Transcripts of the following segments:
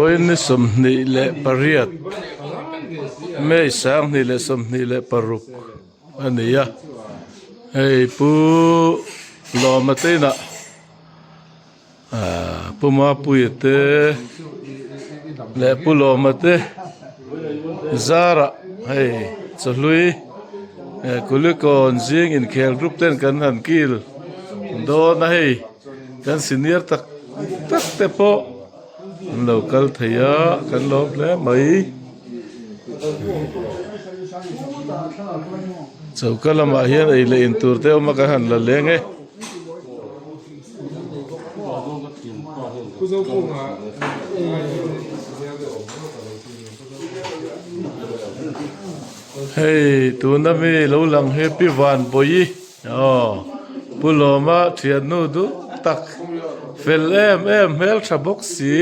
Vawiin 28 May 2026 a ni a, hei Pu Lawma te inah ahh Pu Mapuia te leh Pu Lawma te zarah hei chawhlui Kulikawn zing inkhel group ten kan han kil dawn a hei. Kan senior tak tak te pawh an lo kal thei a kan lawm hle mai. Choka lamah hian ei leh in tur te a awm a kan han la leng e. Hei tuna mi lo lang hi Pi Vanbawi. Aw, Pu Lawma thiannu duh tak fel em em hmel tha bawk si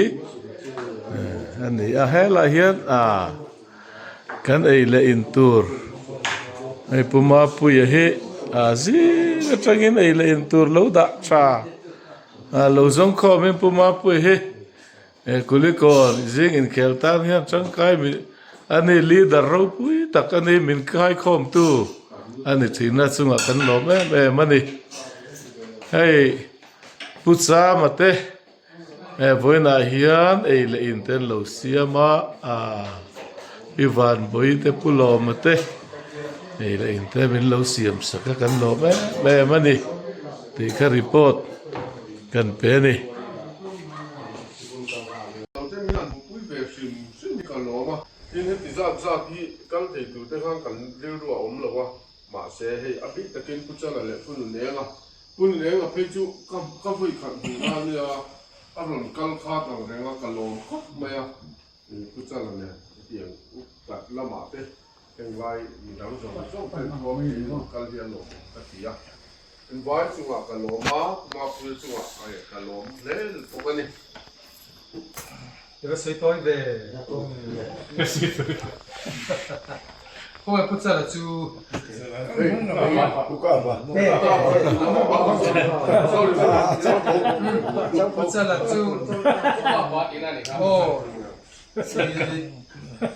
a ni a, helaiah hian ah kan ei leh in tur hei Pu Mapuia hi ah zing atangin ei leh in tur lo dah tha ah lo zawng khawmin Pu Mapuia hi. He Kulikawn zing inkhel tan hian tangkai mi a ni leader ropui tak a ni min kaikhawmtu a ni thihna chungah kan lawm em em a ni. Hei Pu Chama te he vawiinah hian ei leh in te an lo siam a ah Pi Vanbawi te Pu Lawma te ei leh in te min lo siam sak a kan lawm em em a ni tih kha report kan pe a ni. Lo te hian hmupui ve hrim hrim hi ka lawm a, tin heti zat zat hi kal thei tur te khan kan rilru a awm lo a, mahse hei a bik takin Pu Chala leh Pu Nunenga, Pu Nunenga phei chu ka ka vawi khat hmuh na ania, a rawn kal khat ang reng a ka lawm khawp mai a, Pu Chala nen hetiang upat lamah te Henglai midang zawng zawng ten rawn kal hi a lawm ka ti a, Invai chungah ka lawm a, Mapuia chungah ka lawm hle bawk a ni. I va sawi tawi ve. Khawngaih Pu Chala chu. Pu Chala chu aw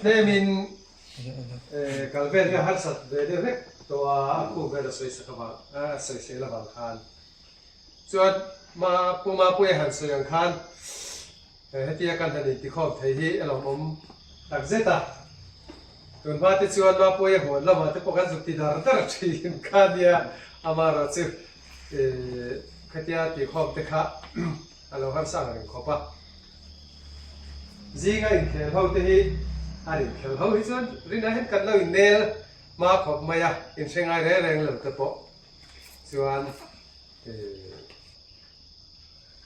tlemin Kal vel hi a harsat ve deuh hlek tawh a, a khu vel a sawi sak avang a sawi sel avang khan chuan ma Pu Mapuia han sawi ang khan hetia kan han intikhawm thei hi a lawmawm tak zet a, tun hma te chuan Mapuia huan lamah te pawh kan zuk ti dar dar thin kha nia, amaherawh chu khatia tihkhawm te kha a lo harsa ang reng khawp a. Zinga inkhel ho te hi an inkhel ho hi chuan rinah hian kan lo innel hma khawp mai a, inhre ngai reng reng lo te pawh chuan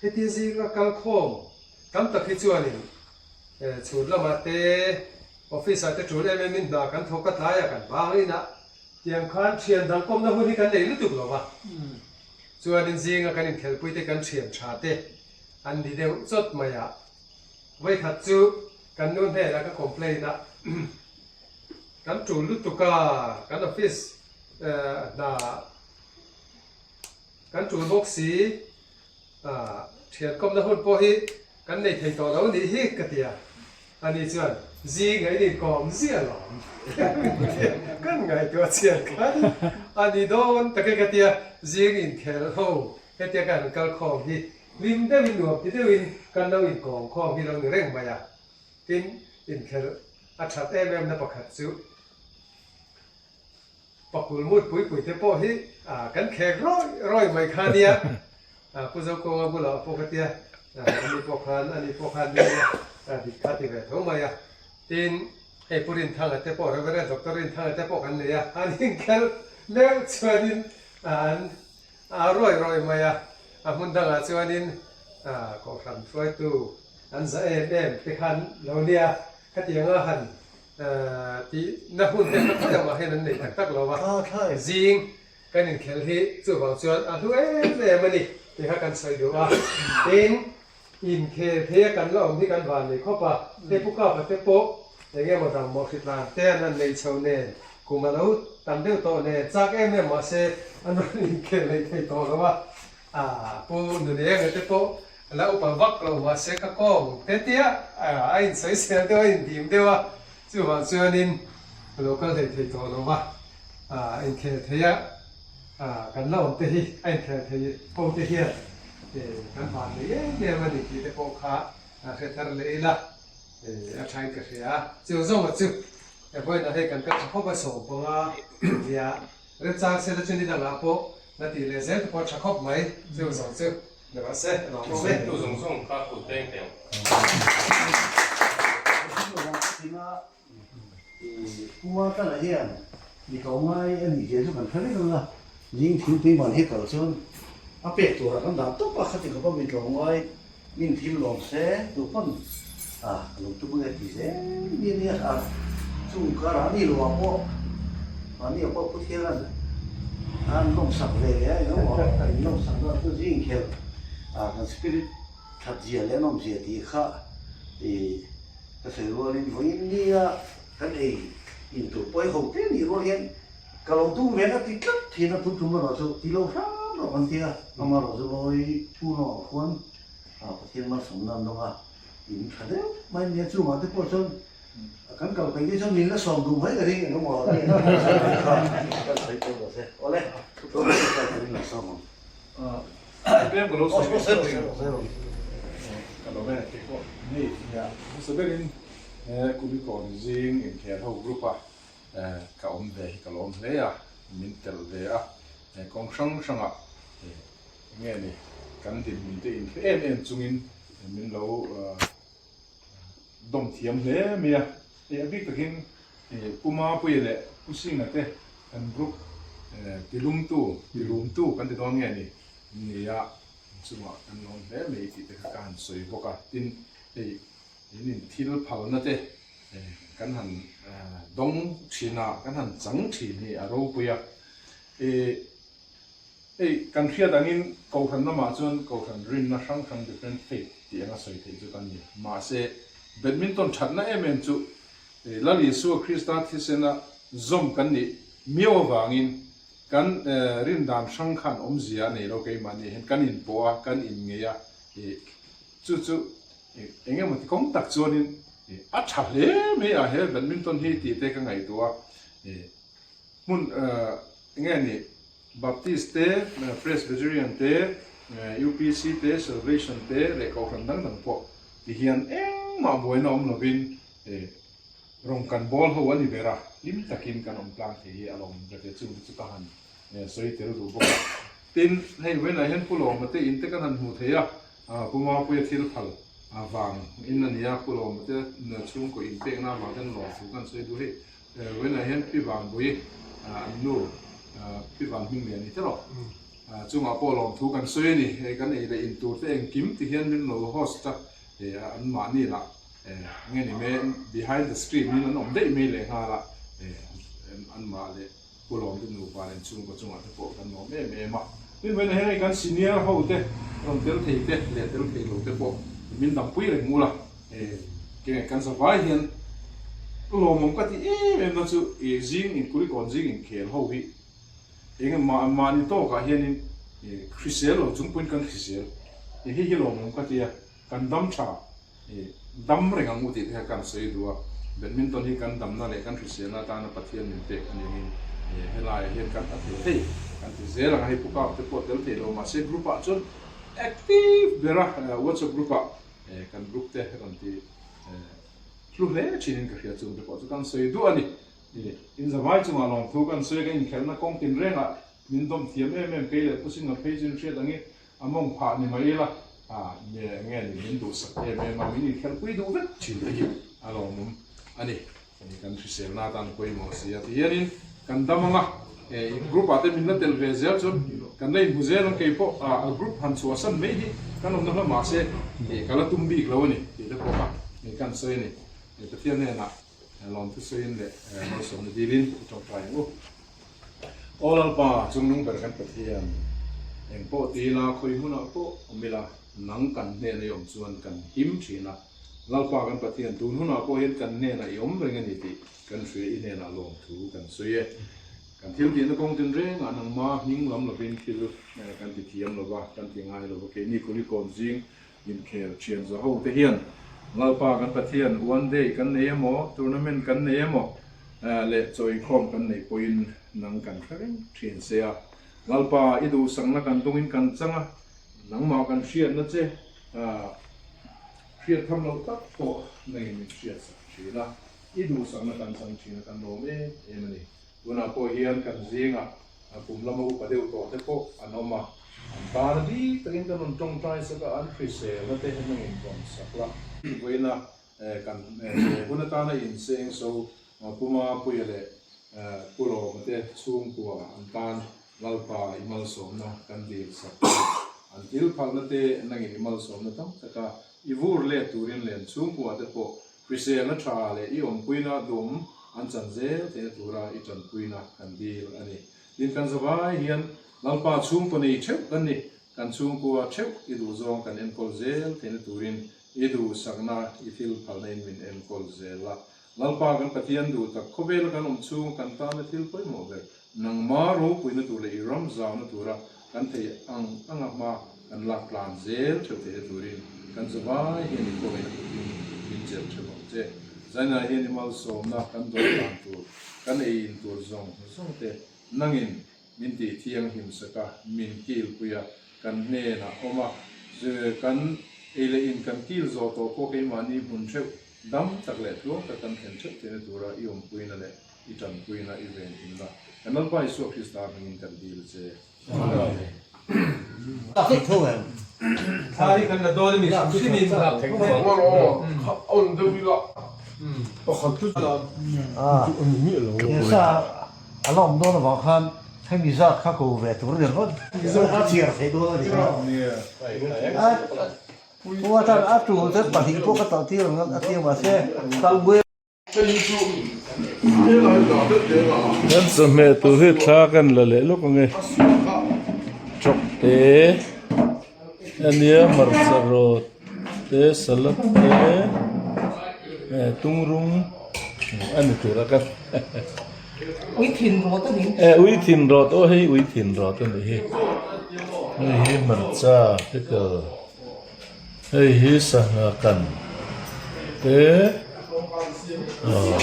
heti zinga kal khawm tam tak hi chuanin chhun lamah te office ah te tul em em in hna kan thawk a tlai a kan bang inah tiang khan thian dang kawmna hun hi kan nei lutuk lo va, chuanin zinga kan inkhelpui te kan thian tha te An ni deuh chawt mai a, vawikhat chu kan nu hnenah ka complain a, kan tul lutuk a, kan office hna kan tul bawk si, thian kawmna hun pawh hi kan nei thei tawh lo nih hi ka ti a, ani chuan zing a in inkawm ziah alawm kan ngaihtuah chhiat khan a ni dawn tak e ka ti a, zing inkhel ho Hetia kan han kal khawm hi hlim deuhin nuam ti deuhin kan lo inkawm khawm hi lo ni reng mai a. Tin, inkhelh a that em em na pakhat chu pakul mut pui pui te pawh hi kan khek rawi rawi mai kha nia. Pu Zokawnga bulah pawh ka tia, ani pawh khan ani pawh khan nia dik kha ti ve tho mai a. Tin, hei Pu Rinthanga te pawh Reverend Doctor Rinthanga te pawh kan nei a, an inkhelh meuh chuanin an A ruai ruai mai a, a hmun dangah chuanin kohhran hruaitu an za em em te khan lo nia, khatianga han tihna hun te kha khawi angah hian an nei tak tak lo va, zing kan inkhelh hi chuvang chuan a hlu em em a ni tih kha kan sawi duh a, tin inkhel thei a kan la awm hi kan van nei khawp a, hei Pu Kapa te pawh eng emaw dang mawh hritlan te an han nei chho nen kum a lo tam deuh tawh nen chak em em mahse an rawn inkhel leh thei tawh lo a, Pu Nunenga te pawh La upa vak lo mahse ka kawng te tia a insawisel deuh a indim deuh a, chuvang chuanin ka lo kal hlei thei tawh lo va, inkhel thei a kan la awm te hi a inkhel thei ho te hian kan van nei em em a ni tih te pawh kha hre thar leh ila a thain ka hria a. Chu zawnga chu vawiinah hei kan kal tha khawp a sawmpanga nia remchang sela chu ni dangah pawh la tih leh zel te pawh a tha khawp mai chu zawng chu. Tu zawng zawng kha kut peng teh ang. Puma kala hian mi ko ngai a nih zia chu kan hre vek ang a, zing thingpui man hi kal chuan a pek turah kan dah tawp a, khati khawpa mi tlawmngai min thil lawm se tu pawn a ka lo tum ange ti zel mi a nia a, chung karah a ni lo ah pawh mahni ah pawh Pu Thianga'n an lawmsak ve leh a engemaw in lawmsak na chu zing khelh a kan spirit that zia leh a nawm zia tih kha ih ka sawi rualin vawiin nia kan ei in tur pawi ho te nih rual hian ka lo tum ve nga ti tlat thin a tun tum erawh chu ti lo hram rawh kan ti a amaherawh chu lawi thu lamah khuan Pathian malsawmna an dawng a in tha deuh mai nia chungah te pawh chuan Kan kal peih te chuan min la sawm duh mai ka ring eng emaw nge kan sawi tawh lo se. Awle, thu mai ka turin la sawm ang. Tlem ka lo sawi ve ka lo ve tih pawh hei nia hmasa berin he Kulikawn zing inkhel ho group a ka awm ve hi ka lawm hle a, min telh ve a, kawng hrang hrangah enge ni kan dinhmun te inhre em em chungin min lo Dawm thiam hle mai a, hei a bik takin Pu Mapuia leh Pu Singa te kan group tilumtu, tilumtu kan ti dawn nge ni, nia chungah kan lawm hle mai tih te kha ka han sawi bawk a, tin hei in in thil phalna te kan han dawng thin a, kan han chang thin hi a ropui a, Hei, kan hriat angin Kohhran lamah chuan Kohhran rinna hrang hrang different faith tih anga sawi theih chu kan ni. Mahse, badminton thatna em em chu Lal Isua Krista thisena zawm kan nih miau avangin kan rin dan hrang khan awmzia a nei lo keimahni hian kan inpawh a, kan inngei a, chu chu eng emaw ti kawng tak chuanin a tha hle mai a he badminton hi tih te ka ngaihtuah a. Hmun enge ni Baptist te, Presbyterian te, UPC te, Salvation te leh Kohhran dang dang pawh ti hian engmah buaina awm lovin rawng kan bawl ho a ni ber a, hlim takin kan awm tlang thei hi a lawm ka ti a, chung te chu ka han sawi tel duh bawk a. Tin, hei vawiinah hian Pu Lawma te in te kan han hmuh thei a, Pu Mapuia thil phal vang in a ni a, Pu Lawma te chhungkaw inpekna avang ten lawmthu kan sawi duh hei. Vawiinah hian Pi Vanbui an nu Pi Van hming lian ni tawh chungah pawh lawmthu kan sawi a ni. Hei kan ei leh in tur te engkim ti hian min lo host a, an mahni lah nge ni mai behind the screen in an awm daih mai leh nghal a, an mah leh Pu Lawmte nupa leh chhungkaw chungah te pawh kan lawm em em a. Tin vawiinah hian hei kan senior ho te rawn tel thei te leh tel thei lo te pawh min dampui reng ula. Kenge kan zavai hian lawmawm ka ti em em na chu i zing in kulikawn zing in khel ho hi eng mah mahni tawkah hianin hrisel lo chung pawhin kan hrisel hei hi lawmawm ka ti a kan dam tha dam reng ang u tih te kha kan sawi duh a badminton hi kan damna leh kan hriselna atana Pathian min pek a ni angin helaiah hian kan a thei thei kan ti zel ang a hei pu kap te pawh tel thei lo mahse group ah chuan active ber a whatsapp group ah Kan group te rawn ti hlu hle thinin ka hria chung te pawh chu kan sawi duh a ni. In zavai chungah lawmthu kan sawi a, kan inkhelhna kawng tinrengah min dawm thiam em em kei leh Pu Singa phei chu in hriat angin a mawng phah ni mai ila nge ni min duhsak em em a, min inkhelhpui duh vek thin te hi a lawmawm a ni. Kan hriselna atan a pawimawh si a ti hianin kan dam ang a, in group ah te min la tel ve zel chuan kan la inhmu zel ang kei pawh a group han chhuahsan mai hi kan awmna hla mahse ka la tum bik lo a ni tih te pawh kha kan sawi a ni. Pathian hnenah lawmthu sawiin leh malsawmna dilin i tawngtai ang u. Aw Lalpa, chungnung ber kan Pathian, eng pawh ti ila khawi hmunah pawh awm ila nang kan hnena i awm chuan kan him thin a, Lalpa kan Pathian, tun hunah pawh hian kan hnenah i awm reng a ni tih kan hria, i hnenah lawmthu kan sawi e. Kan thil tihna kawng tin rengah nangma hming lam lovin thil kan ti thiam lo va, kan ti ngai lo va, keini Kulikawn zing Inkhel thian za ho te hian Lalpa kan Pathian one day kan nei emaw, tournament kan nei emaw leh chaw inkhawm kan neih pawhin nang kan hre reng thin se a. Lalpa i duhsakna kan dungin kan chang a, nangmah kan hriatna che hriat tham loh tak pawh nangin min hriatsak thin a, i duhsakna kan chang thin a kan lawm em em a ni. Tunah pawh hian kan zingah kum lama upa deuh tawh te pawh an awm a, an tan a bik takin kan rawn tawngtai sak a, an hriselna te nangin rawn sak la. Vawiina kan he hun atana inseng so Puma Puia leh Pu Lawma te chhungkua an tan Lalpa i malsawmna kan dil sak a ni. An thil phalna te nangin i malsawmna tam taka i vur let turin leh an chhungkua te pawh Hriselna tha leh i awmpuina dum an chan zel theihna tura i tanpuina kan dil a ni. Tin, kan zavai hian Lalpa chhungkaw nei theuh kan ni. Kan chhungkua theuh i duhzawng kan enkawl zel theihna turin i duhsakna, i thil phalna in min enkawl zel a. Lalpa kan Pathian duh tak khawvela kan awm chhung kan tana thil pawimawh ber Nangma ropuina tur leh i ram zauna tura kan theih ang anga hma kan lak tlan zel theuh theihna turin kan zavai hian i khawngaiha kutin min chelh theuh ang che. Zainah hian i malsawmna kan dawn dan tur, kan ei in tur zawng zawng te nangin min tih thianghlim sak a, min kilpui a, kan hnenah awm a, kan ei leh in kan kil zawh tawh pawh keimahni hmun theuh dam tak leh tluang tak kan thlen theuh theihna tura i awmpuina leh I tanpuina i ven himna kan Lalpa Isua Krista hmingin kan dil che. Amen. Theih tho em? Thla hi kan la dawn a mi hrim hrim in. He sa a la awm dawn avang khan hemi zat kha ko ve tur a ni ringawt. A chhiar theih dawn a ni. A tul te pahnih pawh ka talh tir ang a tia mahse kal buai. Kan chawhmeh tur hi thla kan la leh lawk ang e chawk te ania hmarcha rawt te salad te eh tungrung a ni tur a ka eh uithin rawt aw hei uithin rawt a nih hi hei hi hmarcha pickle. Hei hi sangha kan te aw.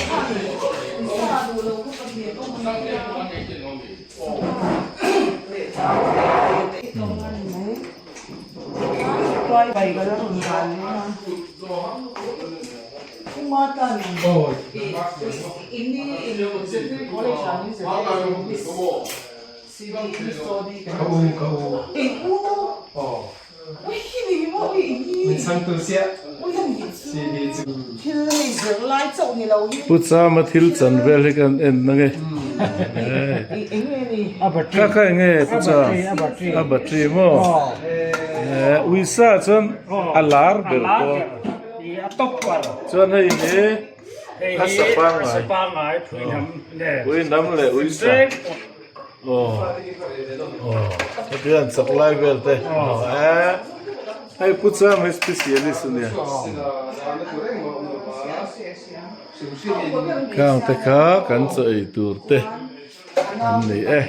Pu Chama thil chan vel hi kan en na nge kha kha enge Pu Cham a battery maw uisa chuan a lar ber pawh chuan hei hi a sa pangngai phuihnam leh uisa. Aw aw hetiang an chak lai vel te eh hei pu chuan hei specialist a nia khang te kha kan chaw ei tur te an ni e.